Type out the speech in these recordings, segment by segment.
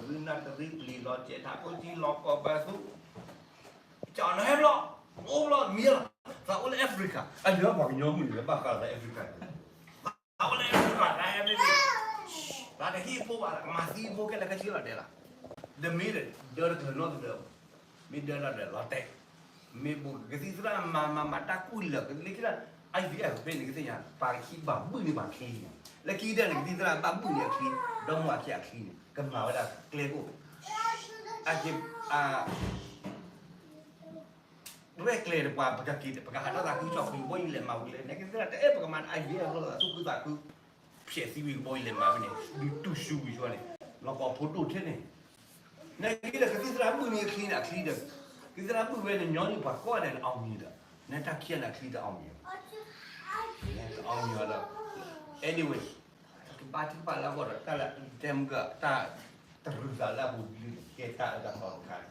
တရံးနၢ်တရံးပျံၤလီၤ ကဲထးခိၣ်ထံလီၤကီၢ်ပသူ ကၠီနဟဲဘျီ အိၣ်ဘျီမံလီၤ သးအိၣ်လၢ Africa အလၢပှၤကညီမုၣ်န့ၣ်လၢဘၣ်ဃးလၢ Africa သးအိၣ်လၢ Africa သးဟဲမ့ၢ်မ့ၢ် သးတဟ့ၣ်ဖိဘၣ် ကမၤသံဖိခဲလၢာ်ခဲဆ့လီၤတဲလီၤ ဒီးမ့ၢ်ဒီး ဒၢတကလုာ်နီတဒၢ မ့ၢ်ဒၢလီၤဒီးလီၤတဲာ် မ့ၢ်ဘူးကသံၣ်သရၣ်မၤမၤမၤတၢ်ကူၣ်လၢာ် ကလၢခံလၢ I V F ဖဲန့ၣ်ကသ့ၣ်ညါ ပှၤခံဘၣ်ဘုၣ်န့ၣ်ပှၤချံန့ၣ် လၢခံဒၢန့ၣ် ကသံၣ်သရၣ်ဘၣ်ဘုၣ်န့ၣ်အချံ ဒီမါဝၤခံအချံန့ၣ် ကမၤဝဲဒၣ်ကျဲအိၣ် အက့ ရဲၣ်ကျဲၤဒီးပှၤ ပကက့ၤ ပကဟးထီၣ်သးခုကၠီၣ်ဃံဘီယံၤလဲၤမၤဝံၤလဲၣ် နကသ့ၣ်တအဲၣ်ပကမၤ I V F လီၤသးသူၣ်ခုသးခု ဖျဲးသံဝံၤကဘီယံၤလဲၤမၤဝံၤန့ၣ် ဒုးတူၢ်ရှူဝံၤဆိန့ၣ် လီၤကီဖိဒိၣ်ထဲန့ၣ် နကသ့ၣ်တကသံၣ်သရၣ်ဘုၣ်န့ၣ်အချံန့ၣ် အချံဒီး ကသံၣ်သရၣ်ဘုၣ်ဝဲန့ၣ်ညီနုၢ်ပှၤကိးဂၤဒဲးန့ၣ် အောင်မြင်ဒီး နတၢ်ခံဂၤန့ၣ်အချံတအောင်မြင် တအောင်မြင်ဒီး anyway ကဘါထုကဖၣ်လၢအဂီၢ်ဒီး တၢ်လၢတဲမုၢ်က တၢ်တရုၤသးလၢအပူၤဒ်န့ၣ် ကဲတၢ်အၢတၢ်သီတခါန့ၣ်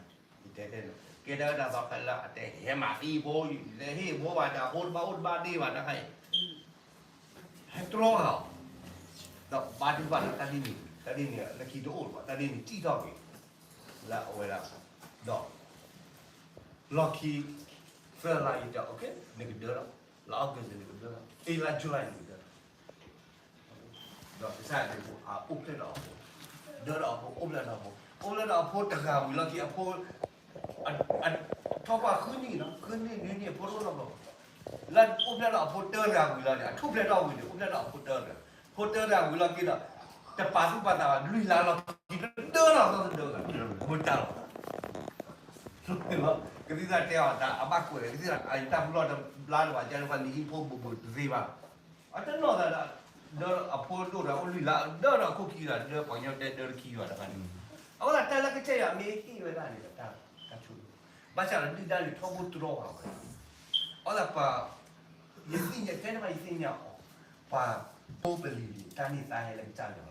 ယတဲတဲန့ၣ် ကဲတၢ်အၢတၢ်သီတခါလၢအတဲဟဲမၤသံဖိ လဲၤဟ့ၣ်ဖိဘၣ်တၢ်ဖိတဘၣ်အိၣ်တဘၣ်ဒ့ဘၣ်တခါအံၤ ဟဲတြီဃာ်အီၤ ဒီးဘါထုကဖၣ်လၢတၢ်ဒ်န့ၣ် တၢ်ဒ်န့ၣ်လၢခံတအိၣ်ဘၣ် တၢ်ဒ်န့ၣ်စံၣ်ထီၣ်က့ၤ လၢအဝဲဒၣ် ဒီး လီၢ်ခံ သၢလါယတဲ okay နကဒၢလီၤ လါ August နကဒၢလီၤ အ့လါ July နကဒၢလီၤ ဒီးကစၢ်ယွၤအိၣ်ဖျဲၣ်ဒီးအဖိ ဒၢဒီးအဖိ အိၣ်ဖျဲၣ်ဒီးအဖိ အိၣ်ဖျဲၣ်ဒီးအဖိတဂၤဝံၤလီၢ်ခံအဖိ အ အ ထီၣ်ပှၢ်ဃုနံၣ်နီၤ ဃုနံၣ်နွံနံၣ်အဖိတအိၣ်နီတဘျီဘၣ် လၢအိၣ်ဖျဲၣ်ဒီးအဖိတဂၤဝံၤလီၤန့ၣ် အထူၣ်ဖျဲးထီၣ်ဝံၤန့ၣ် အိၣ်ဖျဲၣ်ဒီးအဖိတဂၤ ဖိတဂၤဝံၤလီၢ်ခံဒီး တပာ်သူၣ်ပာ်သးဘၣ် လွံၢ်လါလီၢ်ခံ တဒၢနီတဘျီတဒၢဘၣ် မတၤလီၤ ကသံၣ်သရၣ်တဲအီၤ တၢ်အဘၣ်ကွဲး ကသံၣ်သရၣ် အတၢ်ပလီၢ်တဘျါလၢၤဘၣ် ကဲလၢပှၤလံၤဟံၣ်ဖိဘူးဘူးတသ့ဘၣ် အတနီၢ်သးဒီး ဒၢအဖိဒိၣ်ဒီးအိၣ်လွံၢ်လါ ဒၢဒီးအခိၣ်ခံဒီး ဒၢပှၤကညီတဲဒၢတခံဘၣ်တခါန့ၣ် အဃိသတးတၢ်လၢကစၢ်ယွၤမ့ၢ်ဟ့ၣ်ဝဲဒၣ်န့ၣ်ဒီး တၢ်ဆိၣ်ဂ့ၤ ဘၣ်ဆၣ်ဒီးဒုၣ်ဒါန့ၣ်ထီဘိတြီဘၣ်ဝဲ အဃိသတးပှၤ ယသ့ၣ်ညါ တဲန့ၣ်ဘၣ်ယသ့ၣ်ညါအီၤ ပှၤဖိပလံၤန့ၣ် တၢ်န့ၢ်သါဟဲလၢကစၢ်ယွၤလီၤ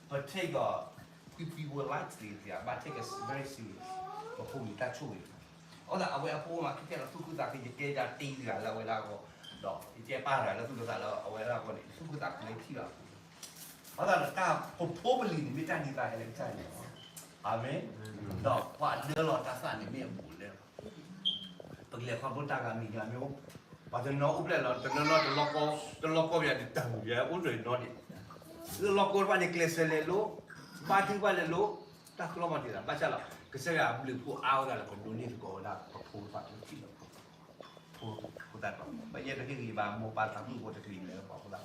ပ take အီၤ we we will likely ဘၣ် take it very serious ပဖိမုၣ်တၢ်ဆိၣ်ဂ့ၤ အဃိသတးအဝဲအဖိမၤခဲကဲလီၤသူၣ်ခုသးခု ယတဲဒၣ်တ့တဂၤလၢအဝဲဒၣ်အဂီၢ် ဒီးယတဲပၢ်တဂၤလၢသူၣ်လၢသးလၢအဝဲဒၣ်အဂီၢ်န့ၣ် သူၣ်ခုသးခုလၢထံၣ်ဘၣ် အဃိသတးဒီးတၢ်ပဖိပလံၤန့ၣ် မ့ၢ်တၢ်န့ၢ်သါဟဲလၢကစၢ်ယွၤလီၤ အၤမ့ၣ် ဒီးပှၤဒၢလီၤတၢ်သၣ်န့ၣ်မ့ၢ်အဘူးအလဲလီၤ ပကလဲၤခီဖျိတၢ်ဂၤမံၤဂၤမ့ၢ်အိၣ် ပှၤတနီၤအိၣ်ဖျဲၣ်လီၤ တနီၤနီၤ တလီၤကီပယၤတတၢ်မံၤယၤအိၣ်တနီၤန့ၣ် လၢလီၢ်ကီတဖၣ်န့ၣ် ကျဲးစၢးလဲၤလိၤ ဘါထုကဖၣ်လဲၤလိၤ တၢ်ကလီဘၣ်တ့ၢ်သး ဘၣ်ဆၣ်လီၤ ကစၢ်ယွၤအဘျုးအဖှိၣ်အါဝဲဒၣ်လၢ ကဒိးန့ၢ်သကိးဝဲဒၣ်ပဖိတဖၣ်လၢထံၣ်လီၤ ဖိသၣ်တဖၣ် ပယဲၢ်တဟ့ၣ်ဂံၢ်ဘါမိၢ်ပၢ်သးမုၣ်ဖိတကလုာ်လဲၤပှၤဖိသၣ်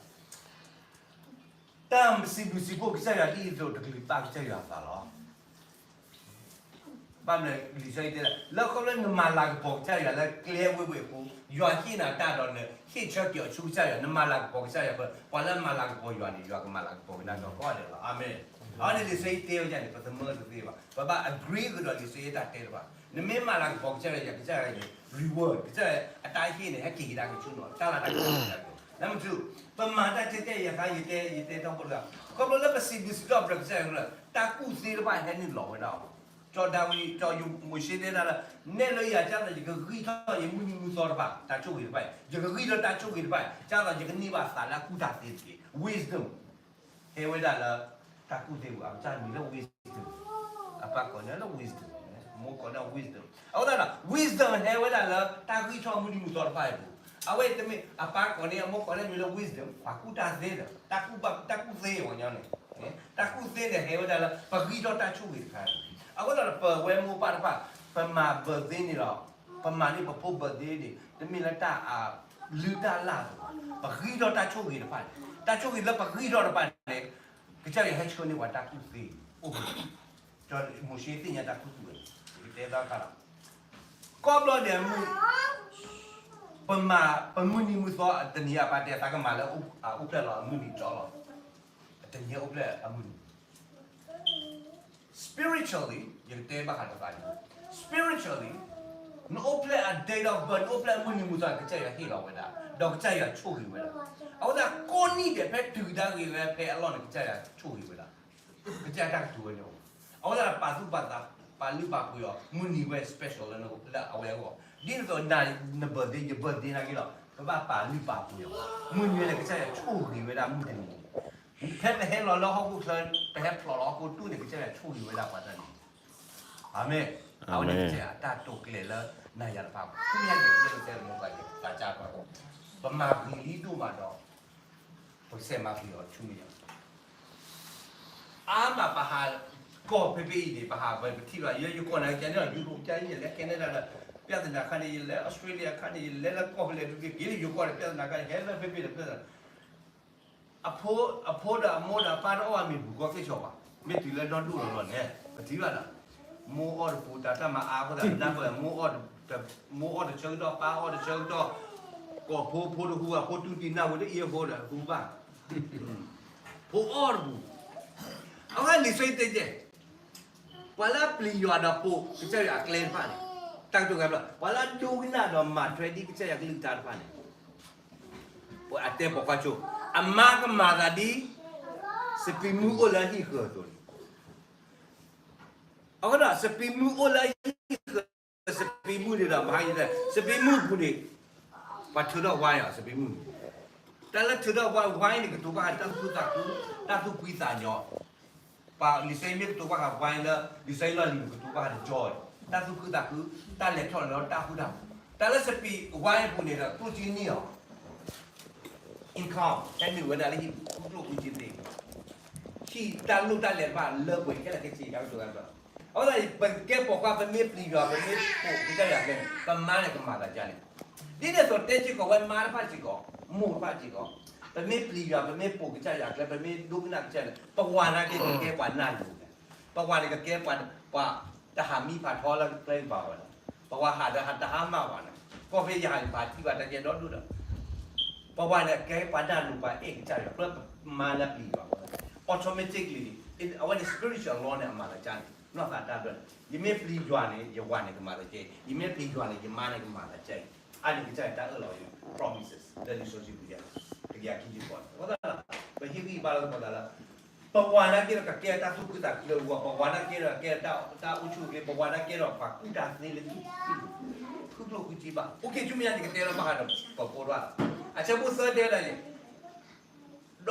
တၢ်စံးဘျုးစံးဖှိၣ်ကစၢ်ယွၤဒ်သိးတကလုာ် ဘၣ်ကစၢ်ယွၤအသးလီၤ. ဘၣ်မနုၤလံာ်စီဆှံတဲ လၢခီဖျိနမၤလၤကပီၤကစၢ်ယွၤလၢကျဲဝဲဝဲအဃိ ယွၤဟ့ၣ်နၤတၢ်ဒီးနဟ့ၣ်ဆၢက့ၤအီၤဆူကစၢ်ယွၤ နမၤလၤကပီၤကစၢ်ယွၤအဃိ ပှၤလၢအမၤလၤကပီၤယွၤန့ၣ် ယွၤကမၤလၤကပီၤက့ၤနၤဒီးကိးဂၤဒဲးလီၤ. အၤမ့ၣ်. အဃိန့ၣ်လံာ်စီဆှံတဲဝဲဒ်န့ၣ် ပသမၢတသ့ဘၣ်. ပဘၣ် agree ကဒီးလံာ်စီဆှံအတၢ်တဲတဖၣ်. နမ့ၢ်မၤလၤကပီၤကစၢ်ယွၤ ကစၢ်ယွၤန့ၣ် reward ကစၢ်ယွၤအတၢ်ဟ့ၣ်န့ၣ် ဟဲက့ၤကဒါက့ၤဆူနၤ တၢ်လၤတၢ်ကပီၤကစၢ်ယွၤ နမ့ၢ်ထူ ပမၤတၢ်ကဲကဲ ယသးယတဲ ယတဲထီဘိတဂၤ ခီဖျိလၢပစံးဘျုးစံးထီၣ်ပတြၢၤကစၢ်ယွၤ တၢ်ကူၣ်သ့တဖၣ်ဟဲနုာ်လီၤဝဲဒၣ်အီၤ. ကၠီဒၤဝံး ကၠီမိၤၡ့တဲဒၣ်လၢ နဲၣ်လၢယၤ ကၢ်သိးယကဂံၢ်ထီၣ်ယမုၢ်နံၤမုၢ်သီတဖၣ် တၢ်ဆိၣ်ဂ့ၤတဖၣ်အံၤ ယကဂံၢ်ထီၣ်တၢ်ဆိၣ်ဂ့ၤတဖၣ်အံၤ ကၢ်သိးယကန့ၢ်ဘၣ်သးလၢအကူၣ်တၢ်သ့တက့ၢ်. Wisdom ဟဲဝဲဒၣ်လၢ တၢ်ကူၣ်သ့ပူၤ အကစၢ်မံၤလၢ wisdom အပၢ်ကိးန့ၣ်လၢ wisdom မိၢ်ကိးန့ၣ် wisdom အဃိသတးဒီး wisdom ဟဲဝဲဒၣ်လၢ တၢ်ဂံၢ်ထီၣ်မုၢ်နံၤမုၢ်သီတဖၣ်အံၤပူၤ အဝဲတမ့ၢ် အပၢ်ကိးန့ၣ် အမိၢ်ကိးန့ၣ်မံၤလၢ wisdom ပှၤကူၣ်တၢ်သ့ဒီး တၢ်ကူၣ်ဘၣ် တၢ်ကူၣ်သ့ပှၤကညီန့ၣ် တၢ်ကူၣ်သ့န့ၣ် ဟဲဝဲဒၣ်လၢ ပဂံၢ်ထီၣ်တၢ်ဆိၣ်ဂ့ၤတခါန့ၣ် အဃိသတးဒီး ပဝဲမိၢ်ပၢ်တဖၣ် ပမၤ birthday န့ၣ်ဒီး ပမၤန့ၢ်ပဖိ birthday န့ၣ် တမ့ၢ်လၢတၢ်အလုၢ်တၢ်လၢ်အသိးဘၣ် ပဂံၢ်ထီၣ်တၢ်ဆိၣ်ဂ့ၤတဖၣ်န့ၣ် တၢ်ဆိၣ်ဂ့ၤလၢပဂံၢ်ထီၣ်တဖၣ်န့ၣ် ကစၢ်ယွၤဟဲဆှၢန့ၢ်ပှၤတၢ်ကူၣ်သ့အိၣ်ပူၤ ကၠီမိၤၡ့သ့ၣ်ညါတၢ်ကူၣ်သ့ဝဲ ယကတဲဘၣ်ဃးဒီး ကိးဘျီဒဲးမုၢ် ပမၤ ပမုၢ်နံၤမုၢ်သီတနံၤအပၢ်တဲ သးကမၤလၢအအိၣ်ဖျဲၣ်လီၤအမုၢ်နံၤဒီးလီၤ တနံၤအိၣ်ဖျဲၣ်အမုၢ်နံၤ spiritually ယကတဲဘၣ်ဃးဒီးသးန့ၣ် spiritually နအိၣ်ဖျဲၣ်အ date of birth နအိၣ်ဖျဲၣ်အမုၢ်နံၤမုၢ်သီ ကစၢ်ယွၤဟ့ၣ်လီၤဝဲဒၣ် ဒီးကစၢ်ယွၤဆိၣ်ဂ့ၤဝဲဒၣ် အဃိသတးကိးနံၣ်ဒဲးဖဲတုၤကဒါက့ၤဝဲဖဲအလီၢ်န့ၣ် ကစၢ်ယွၤဆိၣ်ဂ့ၤဝဲဒၣ် ကစၢ်ယွၤတၢ်ကတိၤဝဲန့ၣ် အဃိသတးပာ်သူၣ်ပာ်သး ပာ်လုၢ်ပာ်ပှ့ၤအီၤ မုၢ်နံၤဝဲ special လၢနအိၣ်ဖျဲၣ်လၢအဝဲအဂီၢ် ဒ်သိးန birthday ယ birthday နာ်က့ဒီး ပဘၣ်ပာ်လုၢ်ပာ်ပှ့ၤအီၤ မုၢ်နံၤဝဲန့ၣ် ကစၢ်ယွၤဆိၣ်ဂ့ၤဝဲဒၣ်မုၢ်တနံၤန့ၣ် ဖဲပဟဲလီၤလၢဟီၣ်ခိၣ်ချၢ, ပဟဲဖျိးလၢဟီၣ်ခိၣ်တူၢ်န့ၣ် ကစၢ်ယွၤဆိၣ်ဂ့ၤဝဲဒၣ်ပှၤတၢ်န့ၣ်. အၤမ့ၣ်. အဝဲန့ၣ်ကစၢ်ယွၤအတၢ်တိာ်ကျဲၤလၢနၤယၤတဖၣ်, ဆူမဲာ်ညါက့ၤတဲလၢသဲမူကၤက့ၤ သးစၢ်ပှၤ, ပမၤဂ့ၤလံဒိၣ်မးဒီး ပကစဲးမၤဂ့ၤအီၤဆူမဲာ်ညါ အါမးပဟးကီၢ်ဖဲဖဲအံၤန့ၣ် ပဟးဝဲပထံၣ်ဘၣ် ယဲယကီၢ်န့ၣ် ကဲန့ၣ်ဒီး ယူရိၣ်ကဲ ယလဲၤ Canada ဒီး ပြဿနာ ခါန့ၣ် ယလဲၤ Australia ခါန့ၣ် ယလဲၤလၢကီၢ်ဖဲလဲၣ်တက့ၢ် က့ၤလၢယကီၢ်ဒီး ပြဿနာ ခါန့ၣ် ဟဲလၢဖဲဖဲဒီး ပြဿနာ အဖိ အဖိဒီးအမိၢ်ဒီးအပၢ်တအီၣ်အမ့ၤပူၤကီၢ်က့ၢ်ဆီဘၣ်, မ့ၢ်တုၤလၢဒီဒူၣ်လီၤလီၤန့ၣ် ပထံၣ်ဘၣ်ဒီး မိၢ်အီၣ်တပူၤ တၢ်တၢ်မၤအါအဃိသတး နၢ်ပၢၢ် မိၢ်အီၣ်တဆၢကတီၢ် ပၢ်အီၣ်တဆၢကတီၢ်, ကိးဖိ ဖိတဟူဘၣ် ဖိတူၢ်တံၢ်နၢ်ဟူတအ့ၣ်အဖိဒီးဟူဘၣ်, ဖိအီၣ်တပူၤ, အဝဲလံာ်စီဆှံတဲကဲ ပှၤလၢအပျံၤယွၤဒီးပိာ်ကစၢ်ယွၤအကျဲတဖၣ်န့ၣ်, တၢ်ကတိၤဂဲၤဘျီ ပှၤလၢအဒိကနၣ်ဒီးမၤထွဲဒ်ကစၢ်ယွၤကလုၢ်ကထါတဖၣ်န့ၣ်, အတဲပိာ်ခွါဆိ, အမါကမၤသးဒ် စပံးမုၢ်အိၣ်လၢဟံၣ်ဃၢၤအသိးန့ၣ်, အဃိဒီး စပံးမုၢ်အိၣ်လၢဟံၣ်ဃၢၤ စပံးမုၢ်န့ၣ်ဒီး မဟါယသ စပံးမုၢ်အပူၤန့ၣ် ပှၤထုးထီၣ်ဝါအီၤ စပံးမုၢ်န့ၣ်, တၢ်လၢထုးထီၣ်ဝါ ဝါန့ၣ် ကတိၤဘၣ်ဃးတၢ်သူၣ်ခုသးခု, တၢ်သူၣ်ဖှံသးညီ, ပှၤလံာ်စီဆှံမ့ၢ်ကတိၤဘၣ်ဃးဝါလၢ လံာ်စီဆှံလီၢ်လံၤန့ၣ် ကတိၤဘၣ်ဃးတၢ် joy, တၢ်သူၣ်ခုသးခု, တၢ်လဲၤထီၣ်လဲၤလီၤ တၢ်ဃူတၢ်ဖိး, တၢ်လၢစပံးဝါအပူၤန့ၣ်ဒီး ကျိၣ်စ့န့ၢ်အီၤ income ဟဲနုာ်ဝဲဒၣ်လၢဟံၣ်ပူၤ ကျိၣ်ကျိၣ်စ့စ့, ဟံၣ်တၢ်လိၣ်တၢ်လဲၤတဖၣ်လၢပှဲၤခဲလၢာ်ခဲဆ့ တၢ်ကတိၤဂဲၤဘျီ, အဃိသတး ပကဲပိာ်ခွါ ပမ့ၢ်ပျံၤယွၤ ပမ့ၢ်ပိာ်ကစၢ်ယွၤအကျဲန့ၣ် ပမါန့ၣ်ကမၤသးဒ်လဲၣ်, ဒ်န့ၣ်အသိးတဲစ့ၢ်ကီးဝဲမါတဖၣ်စ့ၢ်ကီး, မိၢ်တဖၣ်စ့ၢ်ကီး, ပမ့ၢ်ပျံၤယွၤ ပမ့ၢ်ပိာ်ကစၢ်ယွၤအကျဲ ပမ့ၢ်ဒိကနၣ်ကစၢ်န့ၣ် ပဝၤနာ်က့ကကဲပှၤနၢ်လိၤ, ပဝၤန့ၣ်ကကဲပှၤ ပှၤတဟးမံဖးထီလၢကျဲကပၤဝဲလီၤ, ပဝၤဟးဒီးတဟါမၢ်ဝဲန့ၣ်, ကီၢ်ဖဲယဟးယဖးထံၣ်ဘၣ်တၢ်ကဲဒီဒူၣ်ဒီး ပဝၤန့ၣ်ကဲပှၤနၢ်လိၤ ပှၤအဲၣ်ကစၢ်ယွၤ ဖဲပမါလၢပျံၤယွၤ automatically အဝဲန့ၣ် spiritual law န့ၣ် အမၤသးကါန့ၣ် နီၢ်သးတၢ်ဘျၢန့ၣ် ယမ့ၢ်ပျံၤယွၤန့ၣ် ယဝၤန့ၣ်ကမၤသးကဲ, ယမ့ၢ်ပျံၤယွၤန့ၣ် ယမါန့ၣ်ကမၤသးကဲအံၤ, အါန့ၢ်ကစၢ်ယွၤတၢ်အၢၣ်လီၤ promises လၢလံာ်စီဆှံပူၤယါ, တကယၤခံဆံဃိးန့ၣ် အဃိသတး ပဟ့ၣ်ဂံၢ်ဘါလၢပသးလၢ ပဝၤနာ်က့ဒီးကကဲတၢ်သူၣ်ခုသးခုလၢပဂီၢ်, ပဝၤနာ်က့ဒီးကဲတၢ်အိၣ်ဆူၣ်အိၣ်ချ့, ပဝၤနာ်က့ဒီးပှၤကူၣ်တၢ်သ့လၢ ဃုကျိၣ်ဃုစ့ဘၣ်, အိၣ်က့ၤဆူမဲာ်ညါန့ၣ် ကတဲလီၤဘၣ်ဃးဒီးပှၤဖိတဖၣ်, အဆၢဖိသၢတဲဒၣ်ယဲ, ဒီး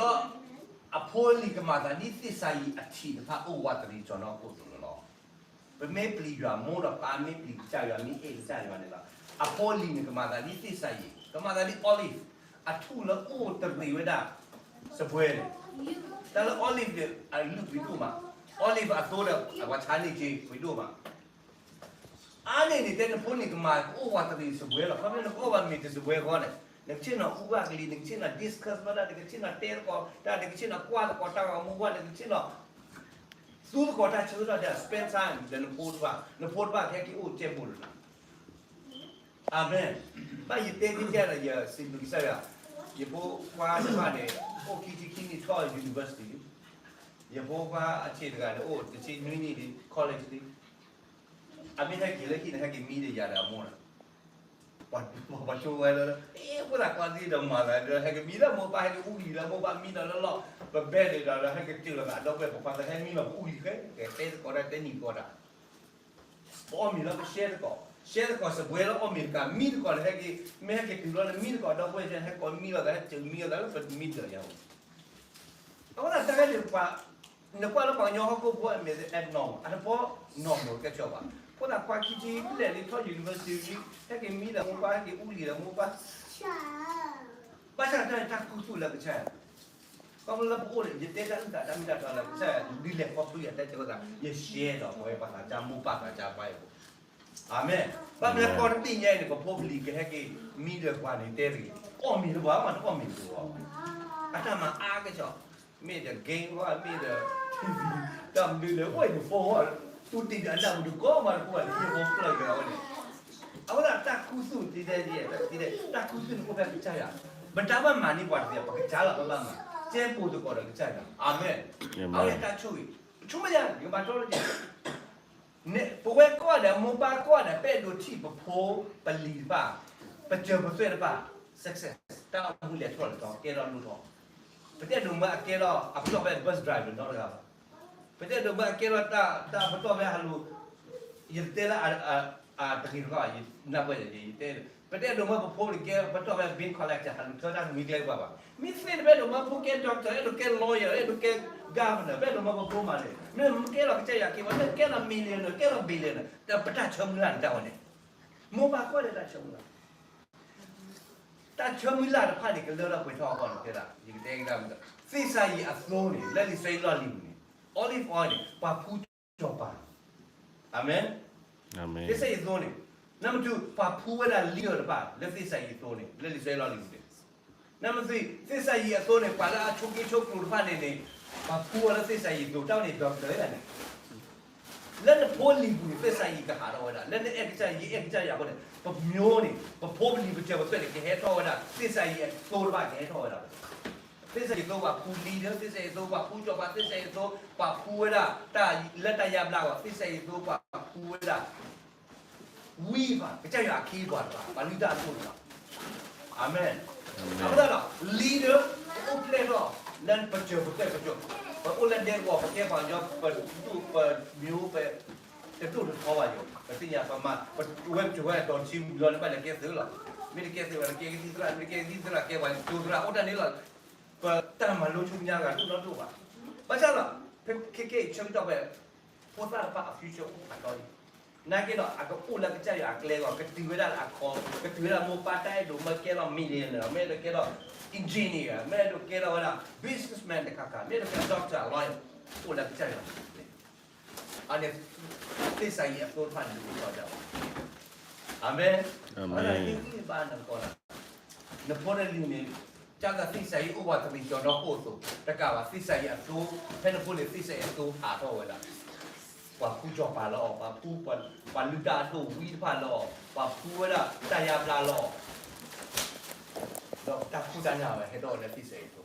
အဖိအလံၤကမၤသးဒ်သ့ၣ်စၤယံးအထံးတဖၣ်အိၣ်ဝးတရံးစီၤနီၢ်ခိၣ်အသိးန့ၣ်လီၤ. ပမ့ၢ်ပျံၤယွၤ မိၢ်ဒီးပၢ်မ့ၢ်ပျံၤကစၢ်ယွၤ မ့ၢ်အဲၣ်ကစၢ်ယွၤန့ၣ်လီၤ. အဖိအလံၤန့ၣ်ကမၤသးဒ်သ့ၣ်စၤယံး, ကမၤသးဒ် olive အထူၣ်လၢအိၣ်တရံးဝဲဒၣ် စပွဲန့ၣ်, တၢ်လၢ olive န့ၣ် အလုၢ်ပှ့ၤဒိၣ်မး, olive အသိဒီး အဝဲဆါန့ၢ်က့ၤပှ့ၤဒိၣ်မး အါန့ၢ်န့ၣ် တဲနဖိန့ၣ်ကမၤကအိၣ်ဝးတရံးစပွဲလီၤ. ခီဖျိနကအိၣ်ဘၣ်မ့ၤတစပွဲဃီန့ၣ် နကဆ့ၣ်နီၤအူဘၣ်ကလံၤ, နကဆ့ၣ်နီၤ discuss ဘၣ်တၢ်, နကဆ့ၣ်နီၤတဲသကိးတၢ်, နကဆ့ၣ်နီၤကွၢ်သကိးတၢ်ဂီၤမူဘၣ်, နကဆ့ၣ်နီၤ သူသကိးတၢ်ဆၢကတီၢ်ဒီး spend time ဒီးနဖိတဖၣ်, နဖိတဖၣ်ကဟဲက့ၤအိၣ်ကဲဘိလီၤ. အၤမ့ၣ်. ဘၣ်ယတဲဒ်ကဲဒီး ယစံးဘျုးကစၢ်ယွၤ, ယဖိခွါတဖၣ်န့ၣ် အိၣ်ခံဆံခံနံၣ်ထီၣ် university လံ. ယဖိခွါအဆံးတဂၤန့ၣ် အိၣ်တဆံနွံနံၣ်လံ college လံ. အမ့ၢ်ဟဲက့ၤလၢဟံၣ်န့ၣ် ဟဲက့ၤမံဒီးယၤဒီးအမိၢ်လီၤ. ပှၤ ပှၤဆိဝဲလၢ အ့ ဖိသၣ်ခွါသ့ဒီးမၤသးဒီး ဟဲက့ၤမံလၢမိၢ်ပၢ် ဟဲက့ၤအူလံၤလၢမိၢ်ပၢ် မံဒီးလၢလီၢ် ပဘဲန့ၣ်ဒီး ဟဲက့ၤတုၤလီၤသးဒီပုၢ်ဝဲၢ်ပိာ်ခွါသ့ ဟဲမံလီၤပအူလံၤဃဲ ကတဲသကိးတၢ်တဲနံၤသကိးတၢ် ပအီၣ်မ့ၤလၢပရှဲသကိး, ရှဲသကိးစပွဲလၢအီၣ်မ့ၤတကး မံသကိးလၢဟဲက့ၤ, မ့ၢ်ဟဲက့ၤတုၤလီၤလၢမံသကိးဒီပုၢ်ဝဲၢ် ဟဲကိးမံလီၤသး ဟဲတုၤမံလီၤသးလၢပမံဒီးယၤ အဃိသတးတၢ်ဂ့ၢ်န့ၣ်ပှၤ, နကွၢ်လၢပှၤကညီဟီၣ်ခိၣ်ဖိအမ့ၢ် abnormal အတပီ normal ကဲဆီဘၣ်. ဖိသၣ်ခွါခံဆံဘျဲၣ်လံ ထီၣ် university လံ ဟဲက့ၤမံဒီးမိၢ်ပၢ် ဟဲက့ၤအူလံၤဒီးမိၢ်ပၢ် ဘၣ်ဆၣ်တၢ်န့ၣ်တၢ်ခူသူၣ်လၢကစၢ်ယွၤ, ခီဖျိလၢပအိၣ်န့ၣ် ယတဲတၢ်အုၣ်သးတၢ်မ့ၢ်တၢ်တီလၢကစၢ်ယွၤ ဒ်လဲၣ်ခီဖျိယၤတဲဆၢဝဲသး ယရှဲဒီးပဝဲပှၤသးစၢ်မိၢ်ပၢ်သးစၢ်ပှၤအံၤဖိ အၤမ့ၣ်. ဘၣ်မနုၤကီၢ်တဘ့ၣ်ညါအံၤန့ၣ် ပဖိပလံၤကဟဲက့ၤမံဒီးပှၤန့ၣ်တဲတဂ့ၤ, အီၣ်မ့ၤတပှၤမး တအီၣ်မ့ၤတပှၤ, အတၢ်မၤအါကဲၣ်ဆိး, မ့ၢ်ဒီး game မ့ၢ်ဒီး တၢ်မနုၤလဲၣ် အိၣ်အံၤန့ၣ် phone တူၢ်တံၢ်ဒီးအနၢ်မူတကိးမးတပှၤန့ၣ် ဟံၣ်ဖိဖျၢၣ်က့ၤအဝဲန့ၣ်, အဝဲဒၣ်တၢ်ခူသူၣ်တဒဲဒဲ တဒဲ တၢ်ခူသူၣ်န့ၣ်အိၣ်ဖဲကစၢ်ယွၤ, ပတၢ်ဘၣ်မၤန့ၢ်ပှၤတသ့ ပကစၢ်လီၤပဘၣ်မၤ, ကဲပိာ်သကိးဒီးကစၢ်ယွၤ, အၤမ့ၣ်. အဝဲန့ၣ်တၢ်ဆိၣ်ဂ့ၤ, ဆိကမိၣ်ယၤ ယကဘၣ်တီလၢက ပဝဲကိးဂၤဒဲး မိၢ်ပၢ်ကိးဂၤဒဲး ပအဲၣ်ဒိးထံၣ်ပဖိပလံၤတဖၣ်, ပစၢၤပသွဲၣ်တဖၣ် success တၢ်အိၣ်မူလဲၤထီၣ်လဲၤထီ ကဲထီၣ်လိၣ်ထီၣ်, ပတအဲၣ်ဒိးမၢအကဲထီၣ်အပတီၢ်ဖဲ bus driver နီတဂၤဘၣ်, ပတအဲၣ်ဒိးမၢအကဲထီၣ်တၢ်ပတီၢ်ဖဲဟးလူၤ, ယတတဲလၢ တဂ့ၤတခီ ယနၢ်ပၢၢ်ယဲ ယတဲ ပတအဲၣ်ဒိးမၢပဖိန့ၣ်ကဲ ပတီၢ်ဝဲ bin collector ဟးလူၤထၢတၢ်မံၤကျဲကပၤဘၣ်. မ့ၢ်သ့ၣ်န့ၣ် ပအဲၣ်ဒိးမၢဖိကဲ doctor, အဲၣ်ဒိးကဲ lawyer, အဲၣ်ဒိးကဲ governor, ပအဲၣ်ဒိးမၢပဖိမးန့ၣ် မ့ၢ်ကဲလီၤကစၢ်ယွၤအခ့အပှၤ မ့ၢ်ကဲလီၤ millionaire, ကဲလီၤ billionaire, ဒီးပတၢ်ဆၢမုၢ်လၢ်န့ၣ်တၢ်ဝဲန့ၣ် မိၢ်ပၢ်ကွၢ်ဒီးတၢ်ဆၢမုၢ်လၢ် တၢ်ဆၢမုၢ်လၢ်တဖၣ်န့ၣ် ကလၢထီၣ်ပှဲၤထီၣ်အဂီၢ်န့ၣ် တဲဒၣ် ယကတဲကဒါမ့ၢ် သ့ၣ်စၤယံးအသိန့ၣ် လၢလံာ်စီဆှံလီၢ်လံၤပူၤန့ၣ် olive oil န့ၣ် ပှၤဖှူကၠီၤပၤ, အၤမ့ၣ်, သ့ၣ်စၤယံးအသိန့ၣ် နမ့ၢ်တူၢ် ပှၤဖှူဝဲဒၣ်လံာ်အီၤတဖၣ် လၢသ့ၣ်စၤယံးအသိန့ၣ် လၢလံာ်စီဆှံလီၢ်လံၤပူၤန့ၣ် နမ့ၢ်တူၢ် သ့ၣ်စၤယံးအသိန့ၣ် ပှၤလၢအဆိးက့ဆိးကျိၤတဖၣ်န့ၣ်န့ၣ် ပှၤဖှူအီၤလၢသ့ၣ်စၤယံးအသိ တၢ်န့ၣ် doctor ဝဲဒၣ်န့ၣ် လၢနဖိလံၤပူၤန့ၣ် သ့ၣ်စၤယံးကဟးထီၣ်ဝဲဒၣ် လၢနအဲၣ်ကစၢ်ယွၤ ယအဲၣ်ကစၢ်ယွၤအဃိန့ၣ် ပမျိုးန့ၣ် ပဖိပလံၤပစၢၤပသွဲၣ်န့ၣ် ကဟဲထီၣ်ဝဲဒၣ် သ့ၣ်စၤယံးအသိတဖၣ်ကဟဲထီၣ်ဝဲဒၣ် သ့ၣ်စၤယံးအသိပှၤဖှူလံာ်ဒီး သ့ၣ်စၤယံးအသိပှၤဖှူကၠီၤပၤ သ့ၣ်စၤယံးအသိ ပှၤဖှူဝဲဒၣ် တၢ်လၢတၢ်ယါဘျါအဂီၢ် သ့ၣ်စၤယံးအသိပှၤဖှူဝဲဒၣ် ဝံတဖၣ် ကစၢ်ယွၤအခ့အပှၤတဖၣ် ပှၤလုၢ်တၢ်အသိတဖၣ် အၤမ့ၣ်. အဃိသတးဒီး လံာ်ဒီး ပအိၣ်ဖျဲၣ်ထီၣ် လၢပစၢၤပသွဲၣ်ပကၠိ ပအိၣ်လၢဒဲကဝီၤ ပကဲပှၤကညီ ပဒူၣ် ပမျိုး ပတဒိၣ်တထီဘၣ်ယိၤ ပသ့ၣ်ညါ ပမၤ ပဝဲပစၢၤဝဲအတီၤတဆံမုၢ်လီၤန့ၣ် ဘၣ်လဲၤကဲသုးလီၤ. မ့ၢ်တကဲသုးဘၣ် တကဲကသံၣ်သရၣ် မ့ၢ်တကဲကသံၣ်သရၣ် ကဲပှၤကၠိသရၣ် အိၣ်တၢ်န့ၣ်လီၤ. ပတၢ်မၤလိဆူညါဂၤဒိၣ်နီတဒိၣ်ဘၣ်. ဘၣ်ဆၣ်ဒီး ခဲကနံၣ်အံၤဆၢကတီၢ်ဖဲ ဖိသၣ်တဖၣ်အ future အိၣ်ဖးထီလံ နာ်က့ဒီး အကအိၣ်လၢကစၢ်ယွၤအကျဲအဂီၢ် ကတုၤဝဲဒၣ်လၢအခီ ကတုၤဝဲဒၣ်မိၢ်ပၢ်တၢ်အဲၣ်ဒိးမၢကဲထီၣ် millionaire မ့ၢ်အဲၣ်ဒိးကဲထီၣ် engineer မ့ၢ်အဲၣ်ဒိးကဲထီၣ်ဝဲဒၣ် businessman တခါခါ မ့ၢ်အဲၣ်ဒိးကဲထီၣ် doctor lawyer အိၣ်လၢကစၢ်ယွၤအကျဲ အန့ၣ် သ့ၣ်စၤယံးအသိတဖၣ်န့ၣ် ဒုးအိၣ်ထီၣ်ဒၣ်ဝဲ အၤမ့ၣ်. အဝဲဒၣ်ဟ့ၣ်ဂံၢ်ဘါနကီးလီၤ. နဖိတလံၤန့ၣ် ကစၢ်သးသ့ၣ်စၤယံးအိၣ်ပှၤတမံၤကၠီၤနီၢ်ခိၣ်အသိး တကးဘၣ် သ့ၣ်စၤယံးအသိ ဖဲနဖိန့ၣ် သ့ၣ်စၤယံးအသိဟးထီၣ်ဝဲဒၣ် ပှၤဖှူကၠီၤပၤလၢအီၤ ပှၤဖှူ ပှၤလုၢ်တၢ်အဒိၣ်ဝံတဖၣ်လၢအီၤ ပှၤဖှူဝဲဒၣ်တၢ်ယါဘျါလၢအီၤ ဒီးတၢ်ဖှူတၢ်နၢ်ဝဲဟဲထီၣ်ဝဲလၢသ့ၣ်စၤယံးအသိ အ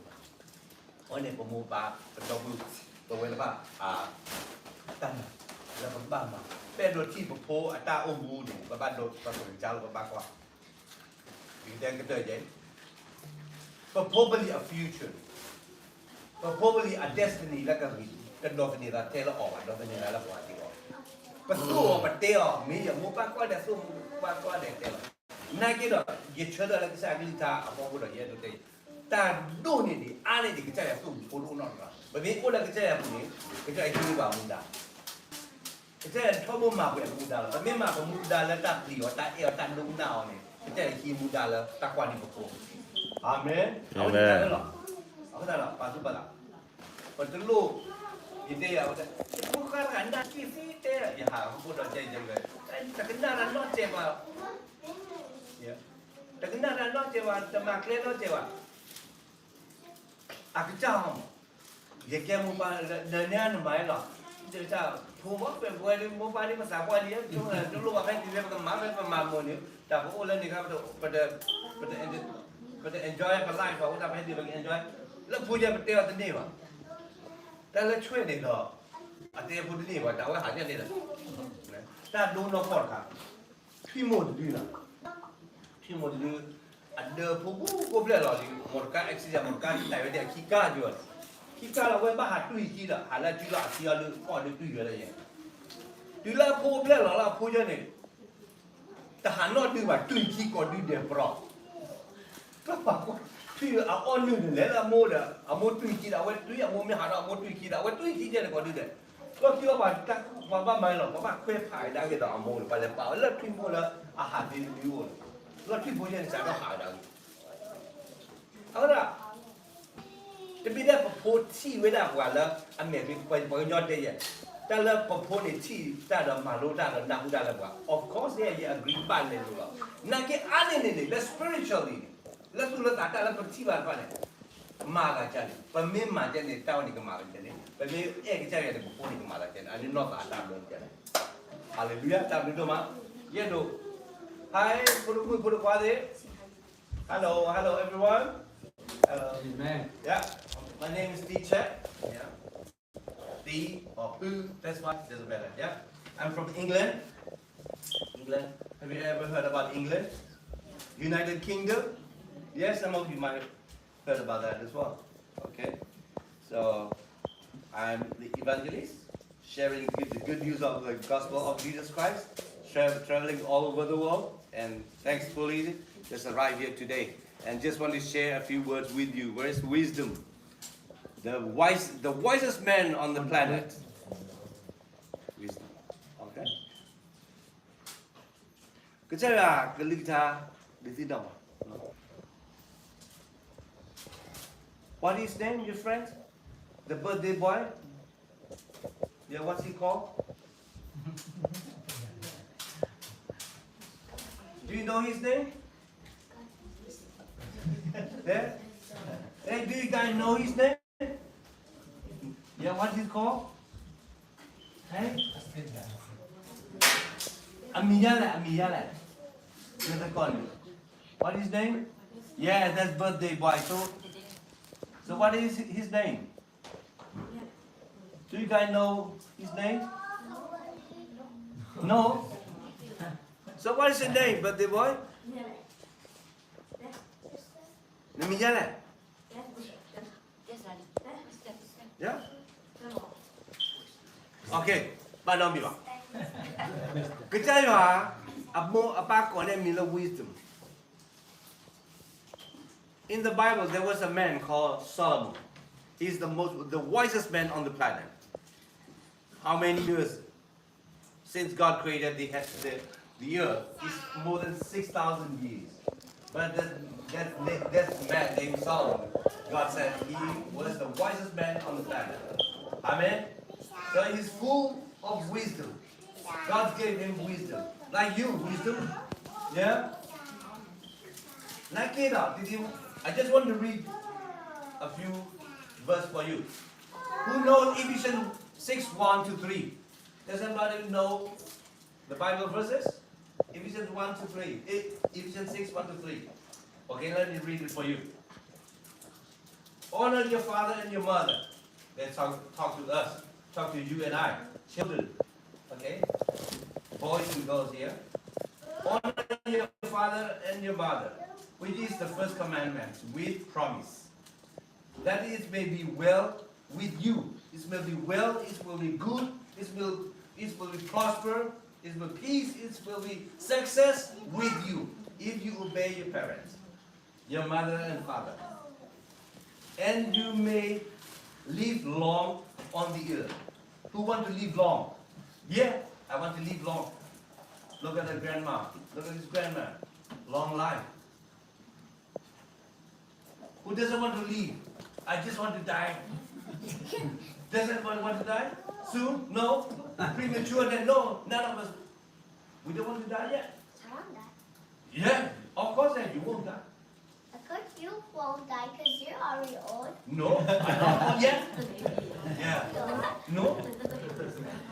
ဝဲန့ၣ်ပမိၢ်ပၢ်ပဒီပုၢ် ပဝဲတဖၣ် တၢ်နာ် လၢပဘၣ်မၤ ပအဲၣ်ဒိးထံၣ်ပဖိအတၢ်အိၣ်မူန့ၣ် ပဘၣ်ဒိပကစၢ်လၢပဘၣ်ကွၢ် ယကတဲကတၢၢ်ယဲ ပဖိပလံၤအ future ပဖိပလံၤအ destiny လၢကဂ့ၤ တဒိးသန့ၤသးထဲလၢအီၤဘၣ် ဒိးသန့ၤသးလၢပှၤသ့အီၤ ပသိၣ်အီၤပတဲအီၤ မ့ၢ်ယမိၢ်ပၢ်ကွၢ်ဒီးသိၣ်မိၢ်ပၢ်ကွၢ်ဒီးတဲလီၤ နာ်က့ဒီး ယဆၢထၢၣ်လၢကစၢ်အကလုၢ်ကထါအဖီခိၣ်ဒီး ယအဲၣ်ဒိးတဲ တၢ်ဒိၣ်န့ၢ်ဒံးအါန့ၢ်ဒံး ကစၢ်ယွၤသိၣ်မုာ်ဖိတအိၣ်နီတဂၤ ပမ့ၢ်အိၣ်လၢကစၢ်ယွၤအပူၤန့ၣ် ကစၢ်ယွၤဟံးန့ၢ်ပှၤမူဒါ ကစၢ်ယွၤထီဘိမၤပှဲၤပမူဒါလီၤ. ပမ့ၢ်မၤပမူဒါလၢတၢ်ပျံၤအီၤ တၢ်အဲၣ်အီၤ တၢ်ဒိကနၣ်အီၤန့ၣ် ကစၢ်ယွၤဟံးမူဒါလၢတၢ်ကွၢ်န့ၢ်ပဖိ အၤမ့ၣ်. အဝဲန့ၣ်တၢ်လၢလီၤ. အဃိသတးဒီး ပာ်သူၣ်ပာ်သး ပတလိၣ် ယတဲယၤဝဲ ဖိဃၢ်တဂၤနၢ်က့ၤသံတဲ ယဟးဟီၣ်ခိၣ်ဒီးကဲယဲဝဲ တကနၣ်တၢ်နီတစဲးဘၣ် တကနၣ်တၢ်နီတစဲးဘၣ် တမၤကျဲနီတစဲးဘၣ် အကစၢ် ယကဲမိၢ်ပၢ် ဒီးန့ၣ်နမၤလီၤ တၢ်ဖိမ့ၢ်ပဝဲဒၣ်မိၢ်ပၢ်ဒ်ပသးပှၢ်လံ တလိၣ်ဘၣ်ဖဲဒ်လဲၣ် ပကမၤဖဲပမၤမိၢ်န့ၣ် တၢ်ပအိၣ်လၢန့ၣ်ခါ ပတ ပတ enjoy ပ life ဘၣ် အိၣ်တၢ်ဖဲဒ်ပက enjoy လၢဖိယဲၢ်ပတဲအီၤတန့ၢ်ဘၣ် တၢ်လၢဆွဲၣ်န့ၣ်ဒီး အတဲဖိတန့ၢ်ဘၣ် တၢ်ဝဲဟးညါန့ၣ်ဒီး တၢ်ဒိနီၢ်ကီၢ်တခါ ထွံၣ်မိၢ်တဒုလီၤ ထွံၣ်မိၢ်တဒု အဒၢဖိဘူးကိးဖျၢၣ်လီၤလံ မိၢ်တကါ accident မိၢ်တကါတၢ်ဝဲဒၣ်ခံကါယိာ် ခံကါလီၤ အဝဲဘၣ်ဟးတွံၢ်ခံဒီး ဟးလၢအစုလီၤ အခံအီၤဒုး ကီၢ်ဒုးတွံၢ်ဝဲလၢယဲ တုၤလၢအဖိဖျဲၣ်လီၤလၢအဖိယဲၢ်န့ၣ် တဟးနီၣ်ဒုးဘၣ် တွံၢ်ခံကိးဒုဒဲးပြီ ထွံၣ်အအီၣ်နုာ်န့ၣ် လဲၤလၢအမိၢ်ဒီး အမိၢ်တွံၢ်ခံဒီး အဝဲတွံၢ် အမိၢ်မ့ၢ်ဟးဒီး အမိၢ်တွံၢ်ခံဒီး အဝဲတွံၢ်ခံယဲၢ်န့ၣ်ကိးဒုဒဲး လီၢ်ခံအီၤပှၤတၢ် ပှၤဘၣ်မၤလီၤ ပှၤဘၣ်ခွဲးဖးကဒါက့ၤဒီးအမိၢ်န့ၣ် ပှၤလဲၤပာ်ဝဲလၢထွံၣ်မိၢ်လၢအဟးသ့တဒုအိၣ်န့ၣ် လီၢ်ထွံၣ်ဖိယဲၢ်န့ၣ် စးထီၣ်ဟးကဒါက့ၤ အဃိဒီး တမ့ၢ်ဒၣ်ပဖိထံၣ်ဝဲဒၣ်ပှၤလၢအမဲာ်ဖံး ပှၤကညီတဲယဲၢ် တၢ်လၢပဖိန့ၣ်ထံၣ်တၢ်ဒီးမၤလိတၢ်ဒီးနၢ်ဟူတၢ်လၢပှၤ of course ယဲၢ် ယ agree ဘၣ်လဲၤလိၤလီၤ. နာ်က့အါန့ၢ်န့ၣ်န့ၣ် လၢ spiritually န့ၣ် လၢသူၣ်လၢသးတၢ်လၢပထံၣ်ဘၣ်တဖၣ်န့ၣ် မၤဂၤကန့ၣ် ပမ့ၢ်မၤကန့ၣ် တၢ်ဝဲန့ၣ်ကမၤဂၤကန့ၣ် ပမ့ၢ်အဲၣ်ကစၢ်ယွၤန့ၣ် ပဖိန့ၣ်ကမၤဂၤကန့ၣ် အန့ၣ်နီၢ်သးအတၢ်ဘျၢကန့ၣ် Hallelujah တၢ်ဘျုးဒိၣ်မး ယအဲၣ်ဒိး Hi ဖိတမုၣ်ဖိတခွါသ့ၣ် Hello, hello everyone. Hello. Amen. Yeah, my name is T Chet. Yeah. T or Pu, that's fine, doesn't matter. Yeah. I'm from England. England. Have you ever heard about England? United Kingdom? Yes, some of you might have heard about that as well. Okay. So, I'm the evangelist, sharing the good, the good news of the gospel of Jesus Christ. tra- traveling all over the world, and thankfully just arrived here today. And just want to share a few words with you. Where is wisdom? The wise, the wisest man on the planet. Wisdom. Okay. ကစၢ်ယွၤကလုၢ်ကထါ ဒုးသ့ၣ်နီၣ်ဘၣ်. What is name, your friend? The birthday boy? Yeah, what's he called? Do you know his name? Yeah? Hey, do you guys know his name? Yeah, what is it called? Hey? အမံၤဒ်လဲၣ်, အမံၤဒ်လဲၣ်. What is name? Yeah, that's birthday boy. So, so what is his name? Do you guys know his name? No? So what is your name, birthday boy? နမံၤဒ်လဲၣ်. Yeah? Okay, ဘၣ်နီတမံၤဘၣ်. ကစၢ်ယွၤ အမိၢ်အပၢ်ကိးန့ၢ်မံၤလၢ wisdom. In the Bible, there was a man called Solomon. He's the most, the wisest man on the planet. How many years since God created the, the, the earth? It's more than six thousand years. But that, that, that man named Solomon, God said he was the wisest man on the planet. Amen? So he's full of wisdom. God gave him wisdom. Like you, wisdom. Yeah? Like it out. Did you? I just want to read a few verse for you. Who know Ephesians six one to three? Does anybody know the Bible verses? Ephesians one to three. Eh, Ephesians six one to three. Okay, let me read it for you. Honor your father and your mother. They talk, talk to us, talk to you and I, children. Okay? Boys and girls here. Honor your father and your mother, which is the first commandment with promise, that it may be well with you. It will be well, it will be good, it will, it will be prosper, it will peace, it will be success with you if you obey your parents, your mother and father. And you may live long on the earth. Who want to live long? Yeah, I want to live long. Look at the grandma. Look at this grandma. Long life. Who doesn't want to live? I just want to die. Doesn't want, want to die? Soon? No? Premature death? No, none of us. We don't want to die yet. I won't die. Yeah, of course that you won't die. Of course you won't die because you're already old. No, I'm not old yet. Yeah. No.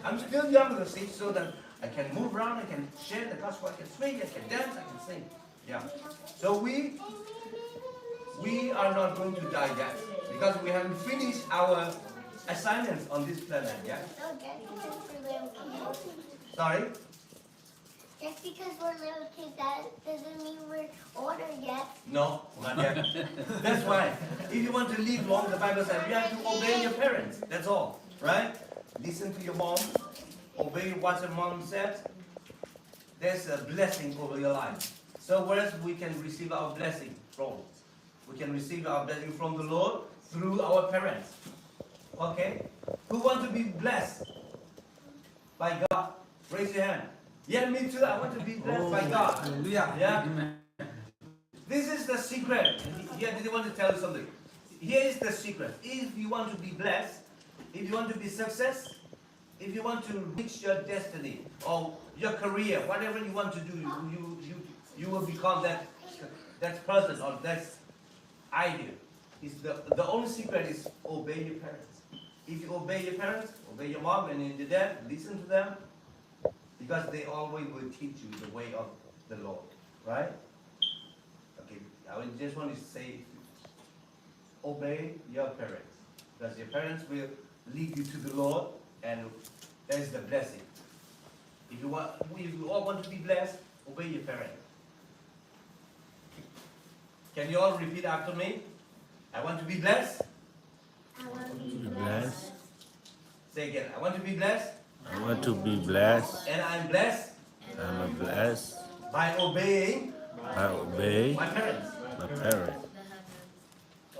I'm still young, you see, so that I can move around, I can share the gospel, I can swing, I can dance, I can sing. Yeah. So we we are not going to die yet because we haven't finished our assignments on this planet. Yeah. So just because we're little kids, sorry. Just because we're little kids, that doesn't mean we're older yet. No, not yet. That's why if you want to live long, the Bible says you have to obey your parents. That's all, right? Listen to your mom. Obey what your mom says. There's a blessing over your life. So where else we can receive our blessing from? We can receive our blessing from the Lord through our parents. Okay? Who want to be blessed by God? Raise your hand. Yeah, me too. I want to be blessed by God. Hallelujah. Yeah. Amen. This is the secret. Yeah, did you want to tell you something? Here is the secret. If you want to be blessed, if you want to be success, if you want to reach your destiny or your career, whatever you want to do, you, you, you, you will become that, that person or that idea. Is the, the only secret is obey your parents. If you obey your parents, obey your mom and your dad, listen to them, because they always will teach you the way of the Lord, right? Okay, I would just want to say, obey your parents, because your parents will lead you to the Lord, and that is the blessing. If you want, if you all want to be blessed, obey your parents. Can you all repeat after me? I want to be blessed. I want to be blessed. Say again. I want to be blessed. I want to be blessed. And I'm blessed. I'm blessed by obeying, by obeying my parents, my parents.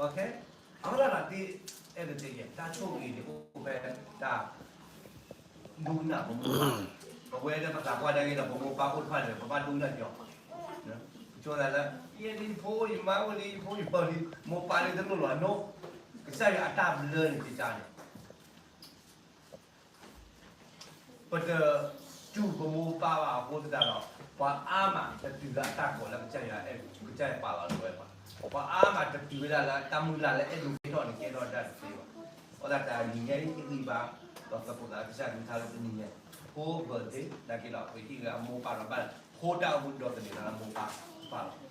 Okay? အဝဲဒၣ်ဒီး တၢ်ဆိၣ်ဂ့ၤန့ၣ်အိၣ်ဖဲတၢ် ဒိကနၣ်ပမိၢ်ပၢ်, ပဝဲလၢပသးပှၢ်တၢ်ဂ့ၢ်ဒီး ပမိၢ်ပၢ်အိၣ်တဖၣ်န့ၣ် ပဘၣ်ဒိကနၣ်က့ၤအီၤ, ကၠိသးလၢ ယဲဒ်ဖိ ယမါအိၣ်လံ ယဖိယမါအိၣ်လံ မိၢ်ပၢ်လၢတလိၣ်လီၤနီၤ, ကစၢ်ယွၤအတၢ်ဘျၢန့ၣ်ကစၢ်န့ၣ် ပတတူၢ်ပမိၢ်ပၢ်ဘၣ်အဃိသတးဒီး ပှၤအါမးတတုၤလၢအတၢ်ကိးလၢကစၢ်ယွၤအဲၣ် ကစၢ်ယွၤပာ်လီၤလၢပဝဲဘၣ်. ပှၤအါမးတတုၤဝဲဒၣ်လၢတၢ်မုၢ်လၢ်လၢအဲၣ်ဒိးကဲထီၣ်န့ၣ်ကဲထီၣ်တၢ်တသ့ဘၣ်. အဃိသတးတနံၤညါအံၤ ယဂံၢ်ဘါ ဒီးသကိးသးလၢကစၢ်ယွၤကလုၢ်ကထါလၢတနံၤညါ ဖိ birthday နာ်က့ဒီး ပဟ့ၣ်ဂ့ၤအမိၢ်ပၢ်ဒီးဘၣ် ဖိတၢ်အိၣ်မူဒီးသန့ၤသးလၢမိၢ်ပၢ်တဖၣ်လီၤ.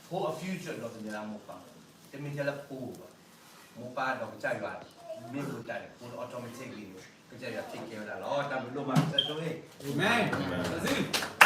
ဖိအ future ဒီးသန့ၤသးလၢမိၢ်ပၢ်, တမ့ၢ်ထဲလၢဖိဘၣ်, မိၢ်ပၢ်ဒီးကစၢ်ယွၤ မ့ၢ်ပတၢ်န့ၣ် ဖိလၢ automatic လံန့ၣ် ကစၢ်ယွၤ take care ဝဲဒၣ်လီၤ. တၢ်ဘျုးဒိၣ်မး ကစၢ်ဆိၣ်ဂ့ၤ, Amen.